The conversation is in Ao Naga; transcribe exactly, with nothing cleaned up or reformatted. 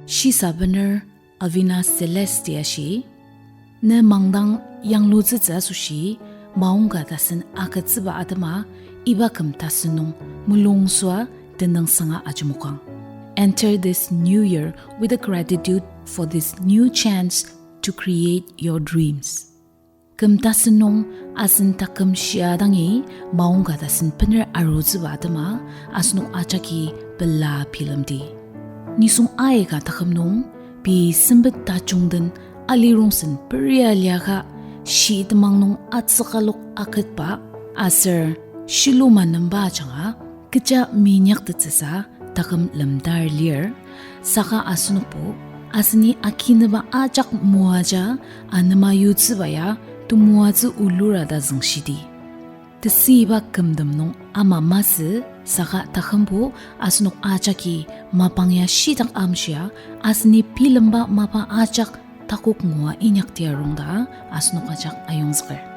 Shisabener Avina Celeste ashi, ne mangdang yanglutsütsü asoshi, maongka tasen agütsüba atema, iba küm tasen nung mulungsua tenüngsanga ajemokang. Enter this new year with a gratitude for this new chance to create your dreams. Küm tasen nung asen taküm shia dangi maongka tasen bener arutsüba atema asenok ajaki pela bilemdi. Nisung aika taküm nung pei sempet tajung den alirongsen peria liaka shi temang nung atsükalok aketba aser shiluma nemba ajanga kecha minyaktettsüsa taküm lemdar lir, saka asenokbo aseni akinüba ajak moaja anema yutsüba ya temoatsü ulura ta züngshidi. Tesüiba kümtem nung ama masü, saka takümbo asenok ajaki mapang ya shitak amshia, aseni bilemba mapa ajak takok ngua inyaktia rongda asenok ajak ayongzüker.